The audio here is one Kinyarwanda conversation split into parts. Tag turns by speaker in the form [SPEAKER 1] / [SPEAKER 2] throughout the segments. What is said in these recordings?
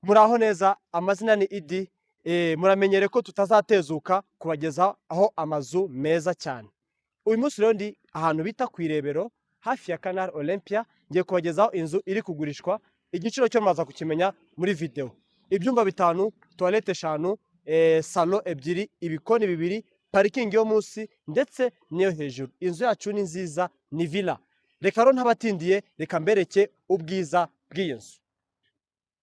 [SPEAKER 1] Muraho neza, amazina ni Idi. Muramenyere ko tutazatezuka kubagezaho amazu meza cyane. Uyu munsi rero ndi ahantu bita ku Irebero, hafi ya Canal Olympia. Ngiye kubagezaho inzu iri kugurishwa, igiciro cyo muraza kukimenya muri video. Ibyumba bitanu, toilette eshanu, salon ebyiri, ibikoni bibiri, parikingi yo munsi ndetse n'iyo hejuru. Inzu yacu ni nziza, ni villa. Reka rero ntabatindiye, reka mbereke ubwiza bw'iyi nzu.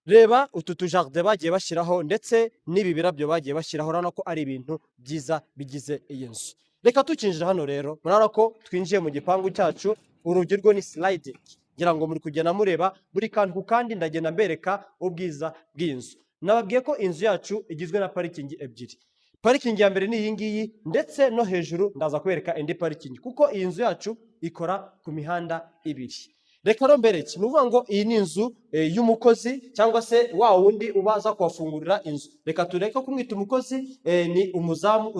[SPEAKER 1] Reba utu tujardin bagiye bashyiraho ndetse n'ibi birabyo bagiye bashyiraho, urabona ko ari ibintu byiza bigize iyi nzu. Reka tukinjira hano rero, murabona ko twinjiye mu gipangu cyacu, urugi rwo ni sliding. Ngira ngo muri kugenda mureba buri kantu ku kandi, ndagenda mbereka ubwiza bw'iyi nzu. Nababwiye ko inzu yacu igizwe na parikingi ebyiri. Parikingi ya mbere ni iyi ngiyi, ndetse no hejuru ndaza kubereka indi parikingi, kuko iyi nzu yacu ikora ku mihanda ibiri. Reka rero mbereke. Ni ukuvuga ngo iyi ni inzu y'umukozi cyangwa se wa wundi ubaza kuhafungurira inzu. Reka tureke kumwita umukozi, ni umuzamu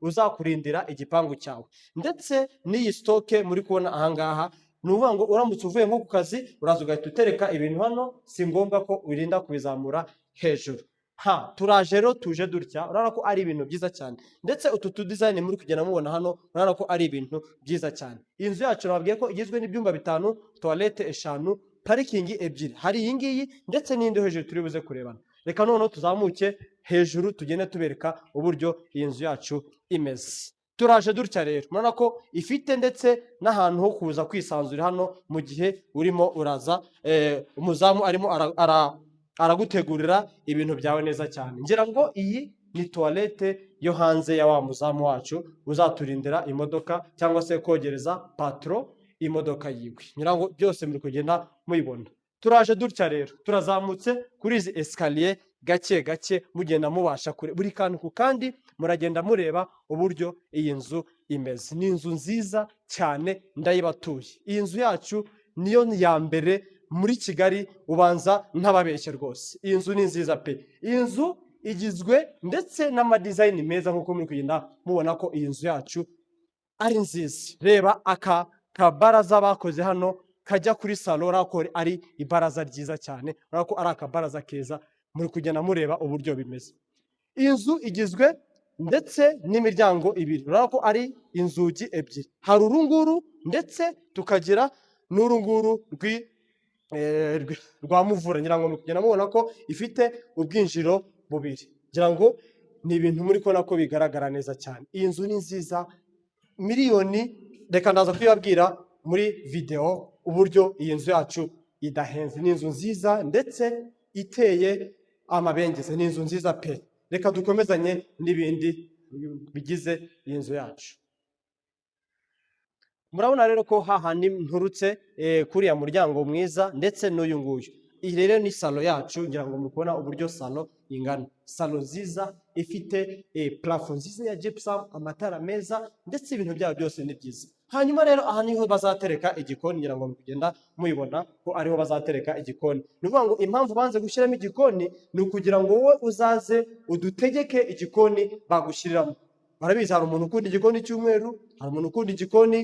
[SPEAKER 1] uzakurindira igipangu cyawe. Ndetse n'iyi stock muri kubona ahangaha, ni ukuvuga ngo uramutse uvuye nko ku kazi, uraza ugahita utereka ibintu hano, si ngombwa ko urinda kubizamura hejuru. Ha turaje rero, tuje dutya, urabona ko ari ibintu byiza cyane. Ndetse utu tudesign muri kugenda mubona hano, urabona ko ari ibintu byiza cyane. Iyi nzu yacu nababwiye ko igizwe n'ibyumba bitanu, toilette eshanu, parikingi ebyiri. Hari iyi ngiyi ndetse n'indi yo hejuru turi buze kurebana. Reka noneho tuzamuke hejuru, tugende tubereka uburyo iyi nzu yacu imeze. Turaje dutya rero, murabona ko ifite ndetse n'ahantu ho kuza kwisanzura hano mu gihe urimo uraza, umuzamu arimo aragutegurira ibintu byawe neza cyane. Ngira ngo iyi ni toilette yo hanze ya wa muzamu wacu uzaturindira imodoka cyangwa se kogereza patron imodoka yiwe. Ngira ngo byose muri kugenda mubibona. Turaje dutya rero, turazamutse kuri izi escalier gake gake, mugenda mubasha kure buri kantu ku kandi, muragenda mureba uburyo iyi nzu imeze. Ni inzu nziza cyane, ndayibatuye. Iyi nzu yacu niyo ya mbere muri Kigali, ubanza ntababeshye rwose. Iyi nzu ni nziza pe. Iyi nzu igizwe ndetse n'amadesign meza, nk'uko muri kugenda mubona ko iyi nzu yacu ari nziza. Reba aka kabaraza bakoze hano kajya kuri salon, urabona ko ari ibaraza ryiza cyane, urabona ko ari akabaraza keza. Muri kugenda mureba uburyo bimeze. Iyi nzu igizwe ndetse n'imiryango ibiri, urabona ko ari inzugi ebyiri. Hari urunguru ndetse tukagira n'urunguru rwa muvura. Ngira ngo muri kugenda mubona ko ifite ubwinjiriro bubiri. Ngira ngo ni ibintu muri kubona ko bigaragara neza cyane. Iyi nzu ni nziza, miliyoni, reka ndaza kubibabwira muri videwo uburyo iyi nzu yacu idahenze. Ni inzu nziza ndetse iteye amabengeza, ni inzu nziza pe. Reka dukomezanye n'ibindi bigize iyi nzu yacu. Murabona rero ko hahandi nturutse, kuriya muryango mwiza ndetse n'uyu nguyu. Iyi rero ni salon yacu. Ngira ngo muri kubona uburyo salon ingana. Salon nziza ifite plafond nziza ya gypsum, amatara meza, ndetse ibintu byayo byose ni byiza. Hanyuma rero aha niho bazatereka igikoni. Ngira ngo muri kugenda mubibona ko ariho bazatereka igikoni. Ni ukuvuga ngo impamvu banze gushyiramo igikoni ni ukugira ngo wowe uzaze udutegeke igikoni bagushyiriramo. Barabizi, hari umuntu ukunda igikoni cy'umweru, hari umuntu ukunda igikoni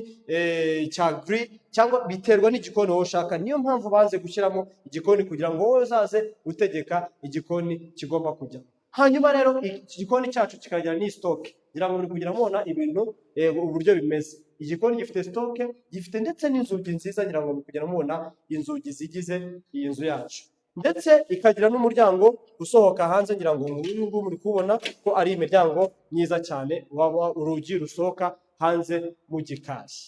[SPEAKER 1] cya gris, cyangwa biterwa n'igikoni wowe ushaka. Niyo mpamvu banze gushyiramo igikoni, kugira ngo wowe uzaze utegeka igikoni kigomba kujyamo. Hanyuma rero iki gikoni cyacu kikagira n'iyi stock. Ngira ngo muri kugira mubona ibintu uburyo bimeze. Igikoni gifite stock, gifite ndetse n'inzugi nziza. Ngira ngo muri kugenda mubona inzugi zigize iyi nzu yacu, ndetse ikagira n'umuryango usohoka hanze. Ngira ngo nguyu nguyu, muri kubona ko ari imiryango myiza cyane, waba urugi rusohoka hanze mu gikari.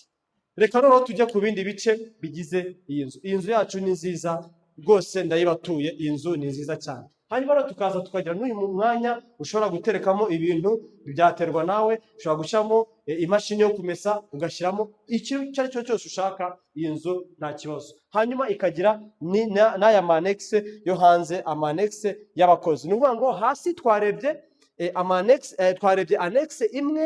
[SPEAKER 1] Reka noneho tujye ku bindi bice bigize iyi nzu. Iyi nzu yacu ni nziza rwose, ndayibatuye. Iyi nzu ni nziza cyane. Hanyuma rero tukaza tukagira n'uyu mwanya ushobora guterekamo ibintu, byaterwa nawe. Ushobora gushyiramo imashini yo kumesa, ugashyiramo icyo icyo ari cyo cyose ushaka. Iyi nzu nta kibazo. Hanyuma ikagira n'aya ma annexe yo hanze, ama annexe y'abakozi. Ni ukuvuga ngo hasi twarebye ama annexe, twarebye annexe imwe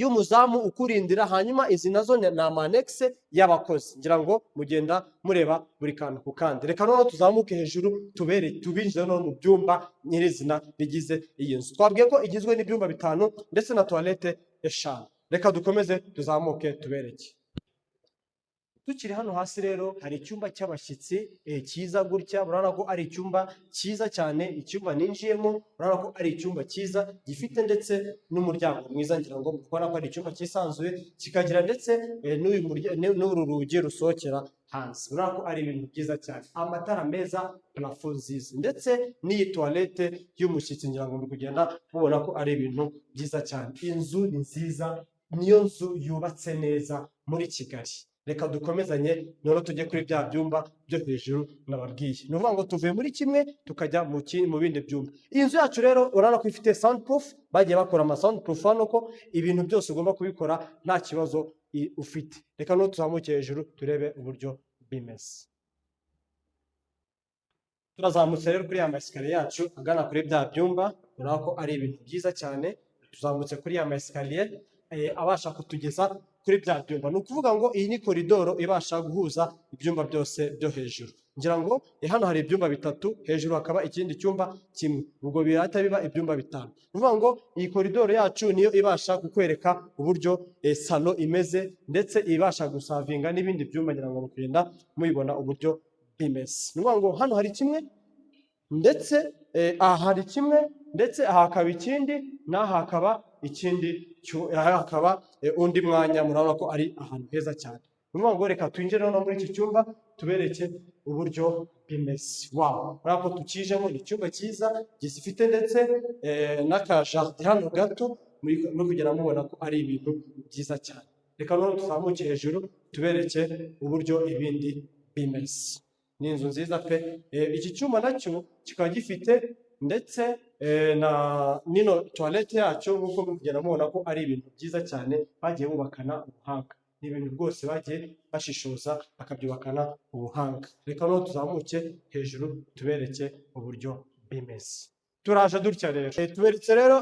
[SPEAKER 1] y'umuzamu ukurindira. Hanyuma izi nazo ni ama annexe y'abakozi. Ngira ngo mugenda mureba buri kantu ku kandi. Reka noneho tuzamuke hejuru, tubere tubinjire noneho mu byumba nyirizina bigize iyi nzu. Twabwiye ko igizwe n'ibyumba bitanu ndetse na toilette eshanu. Reka dukomeze tuzamuke tubereke. Tukiri hano hasi rero, hari icyumba cy'abashyitsi cyiza gutya. Urabona ko ari icyumba cyiza cyane. Icyumba ninjiyemo, urabona ko ari icyumba cyiza gifite ndetse n'umuryango mwiza. Ngira ngo mubona ko ari icyumba cyisanzuye, kikagira ndetse n'uru rugi rusohokera hanze. Urabona ko ari ibintu byiza cyane, amatara meza, plafond nziza, ndetse n'iyi toilette y'umushyitsi. Ngira ngo muri kugenda mubona ko ari ibintu byiza cyane. Inzu ni nziza, niyo nzu yubatse neza muri Kigali. Reka dukomezanye noneho tujye kuri bya byumba byo hejuru nababwiye. Ni ukuvuga ngo tuvuye muri kimwe tukajya mu bindi byumba. Iyi nzu yacu rero urabona ko ifite sound proof. Bagiye bakora ama sound proof hano, ko ibintu byose ugomba kubikora nta kibazo ufite. Reka noneho tuzamuke hejuru turebe uburyo bimeze. Turazamutse rero kuri ya ma escalier yacu agana kuri bya byumba. Urabona ko ari ibintu byiza cyane. Tuzamutse kuri ya ma escalier abasha kutugeza kuri bya byumba. Ni ukuvuga ngo iyi ni koridoro ibasha guhuza ibyumba byose byo hejuru. Ngira ngo hano hari ibyumba bitatu, hejuru hakaba ikindi cyumba kimwe, ubwo birahita biba ibyumba 5. Ni ukuvuga ngo iyi koridoro yacu niyo ibasha kukwereka uburyo salon imeze, ndetse ibasha gusavinga n'ibindi byumba. Ngira ngo mukagenda mubibona uburyo bimeze. Ni ukuvuga ngo hano hari kimwe, ndetse aha hari kimwe, ndetse aha hakaba ikindi, n'aha hakaba ikindi, aha hakaba undi mwanya. Murabona ko ari ahantu heza cyane. Ni ukuvuga ngo reka twinjire noneho muri iki cyumba tubereke uburyo bimeze. Wow, urabona ko tukijemo, ni icyumba cyiza gifite ndetse n'akajardin hano gato. Muri kugenda mubona ko ari ibintu byiza cyane. Reka noneho tuzamuke hejuru tubereke uburyo ibindi bimeze. Ni inzu nziza pe. Iki cyumba nacyo kikaba gifite ndetse na nino toilette yacyo, nk'uko muri kugenda mubona ko ari ibintu byiza cyane bagiye bubakana ubuhanga. Ni ibintu rwose bagiye bashishoza bakabyubakana ubuhanga. Reka noneho tuzamuke hejuru tubereke uburyo bimeze. Turaje dutya rero. Tuberetse rero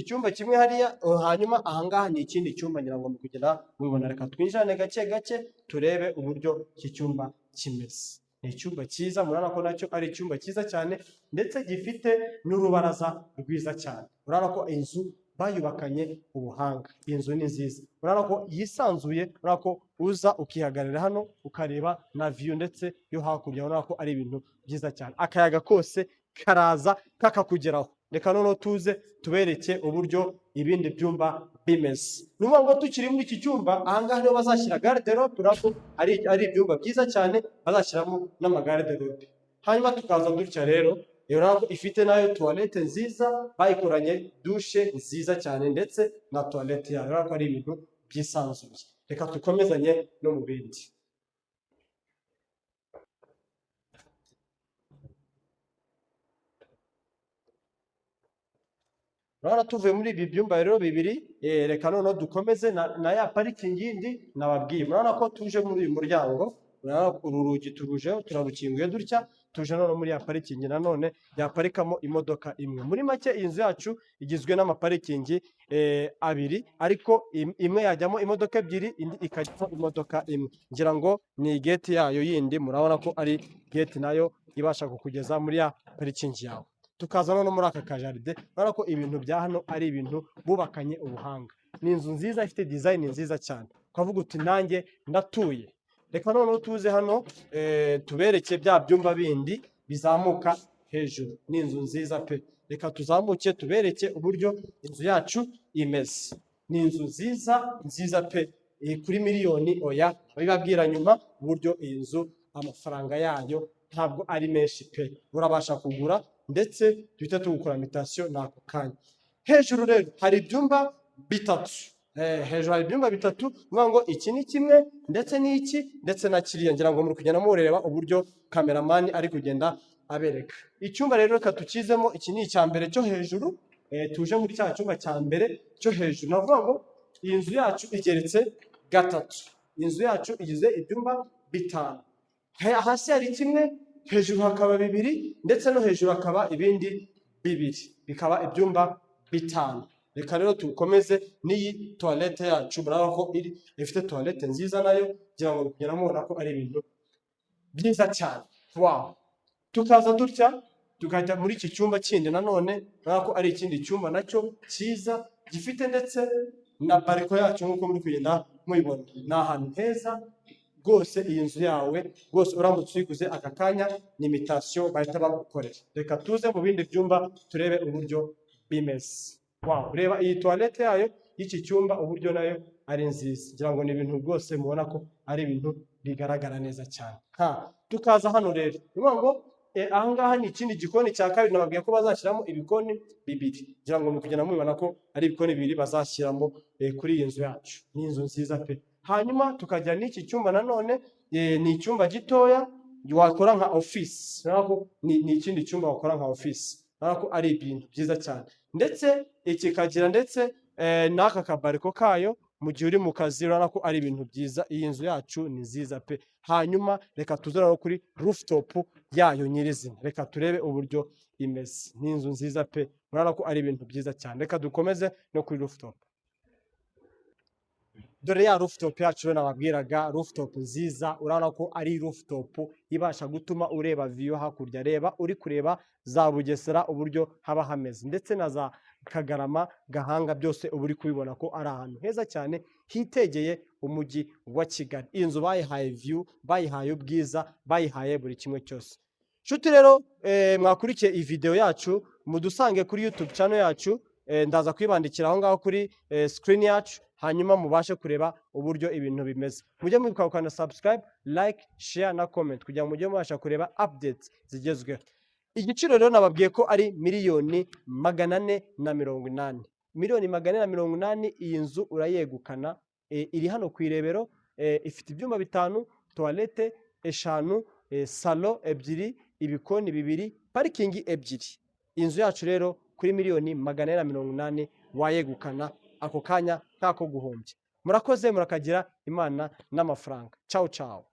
[SPEAKER 1] icyumba kimwe hariya, hanyuma ahangaha ni ikindi cyumba. Ngira ngo muri kugenda mubibona. Reka twinjirane gake gake turebe uburyo iki cyumba kimeze. Ni icyumba cyiza, murabona ko nacyo ari icyumba cyiza cyane, ndetse gifite n'urubaraza rwiza cyane. Urabona ko inzu bayubakanye ubuhanga. Iyi nzu ni nziza, urabona ko yisanzuye, urabona ko uza ukihagarara hano ukareba na view ndetse yo hakurya. Urabona ko ari ibintu byiza cyane, akayaga kose karaza kakakugeraho. Reka noneho tuze tubereke uburyo ibindi byumba bimeze. Ni ukuvuga ngo tukiri muri iki cyumba, ahangaha niho bazashyira garde-robe. Urabona ko ari ibyumba byiza cyane, bazashyiramo n'amagarde-robe. Hanyuma tukaza dutya rero, urabona ko ifite nayo toilette nziza, bayikoranye douche nziza cyane, ndetse na toilette yayo. Urabona ko ari ibintu byisanzuye. Reka dukomezanye no mu bindi. Urabona tuvuye muri ibi byumba rero bibiri, reka noneho dukomeze na ya parikingi yindi nababwiye. Murabona ko tuje muri uyu muryango, urabona uru rugi turujeho, turarukinguye dutya, tuje noneho muri ya parikingi nanone yaparikamo imodoka imwe. Muri make iyi nzu yacu igizwe n'amaparikingi abiri, ariko imwe yajyamo imodoka ebyiri, indi ikajyamo imodoka imwe. Ngira ngo ni gate yayo yindi, murabona ko ari gate nayo ibasha kukugeza muri ya parikingi yawe. Tukaza noneho muri aka kajardin, urabona ko ibintu bya hano ari ibintu bubakanye ubuhanga. Ni inzu nziza ifite design nziza cyane, ukavuga uti nanjye ndatuye. Reka noneho tuze hano tubereke bya byumba bindi bizamuka hejuru. Ni inzu nziza pe. Reka tuzamuke tubereke uburyo inzu yacu imeze. Ni inzu nziza nziza pe. Iri kuri miliyoni, oya, babibabwira nyuma uburyo iyi nzu amafaranga yayo ntabwo ari menshi pe. Urabasha kugura ndetse duhita tugukora mutation n'ako kanya. Hejuru rero hari ibyumba bitatu. Hejuru hari ibyumba bitatu, ni ukuvuga ngo iki ni kimwe, ndetse n'iki, ndetse na kiriya. Ngira ngo muri kugenda mureba uburyo cameraman ari kugenda abereka. Icyumba rero reka tukizemo, iki ni icya mbere cyo hejuru, tuje muri cya cyumba cya mbere cyo hejuru. Ni ukuvuga ngo iyi nzu yacu igeretse gatatu. Inzu yacu igize ibyumba 5. Hasi hari kimwe, hejuru hakaba bibiri, ndetse no hejuru hakaba ibindi bibiri, bikaba ibyumba 5. Reka rero tukomeze n'iyi toilette yacu. Murabona ko iri ifite toilette nziza nayo, ngira ngo kugenda mubona ko ari ibintu byiza cyane. Wow. Tukaza dutya tukajya muri iki cyumba kindi nanone, urabona ko ari ikindi cyumba nacyo cyiza gifite ndetse na balcon yacyo, nk'uko muri kugenda mubibona. Ni ahantu heza. Rwose iyi nzu yawe, rwose uramutse uyiguze aka kanya, ni mutation bahita bagukorera. Reka tuze mu bindi byumba turebe uburyo bimeze. Wow, reba iyi toilette yayo y'iki cyumba uburyo nayo ari nziza. Ngira ngo ni ibintu rwose mubona ko ari ibintu bigaragara neza cyane. Ha tukaza hano rero, ni ukuvuga ngo ahangaha ni ikindi gikoni cya kabiri. Nababwiye ko bazashyiramo ibikoni bibiri. Ngira ngo muri kugenda mubibona ko ari ibikoni bibiri bazashyiramo kuri iyi nzu yacu. Ni inzu nziza pe. Hanyuma tukajya n'iki cyumba nanone, ni icyumba gitoya wakora nka office. Urabona ko ni ikindi cyumba wakora nka office. Urabona ko ari ibintu byiza cyane. Ndetse kikagira ndetse n'aka kabariko kayo mu gihe uri mu kazi. Urabona ko ari ibintu byiza. Iyi nzu yacu ni nziza pe. Hanyuma reka tuze rero kuri rooftop yayo nyirizina, reka turebe uburyo imeze. Ni inzu nziza pe, urabona ko ari ibintu byiza cyane. Reka dukomeze no kuri rooftop. Dore ya rooftop yacu rero nababwiraga, rooftop nziza. Urabona ko ari rooftop ibasha gutuma ureba view hakurya. Reba, uri kureba za Bugesera uburyo haba hameze, ndetse na za Kagarama, Gahanga, byose uba uri kubibona ko ari ahantu heza cyane hitegeye umujyi wa Kigali. Iyi nzu bayihaye view, bayihaye ubwiza, bayihaye buri kimwe cyose. Nshuti rero mwakurikiye iyi video yacu, mudusange kuri YouTube channel yacu. Ndaza kwibandikira aho ngaho kuri screen yacu, hanyuma mubashe kureba uburyo ibintu bimeze. Mujye mwibuka gukanda subscribe, like, share na comment kugira ngo mujye mubasha kureba updates zigezweho. Igiciro rero nababwiye ko ari 480,000,000, 480,000,000. Iyi nzu urayegukana. Iri hano ku Irebero, ifite ibyumba bitanu, toilette eshanu, salon ebyiri, ibikoni bibiri, parikingi ebyiri. Inzu yacu rero kuri 480,000,000 wayegukana ako kanya nk'ako guhumbya. Murakoze, murakagira Imana n'amafaranga. Ciao ciao.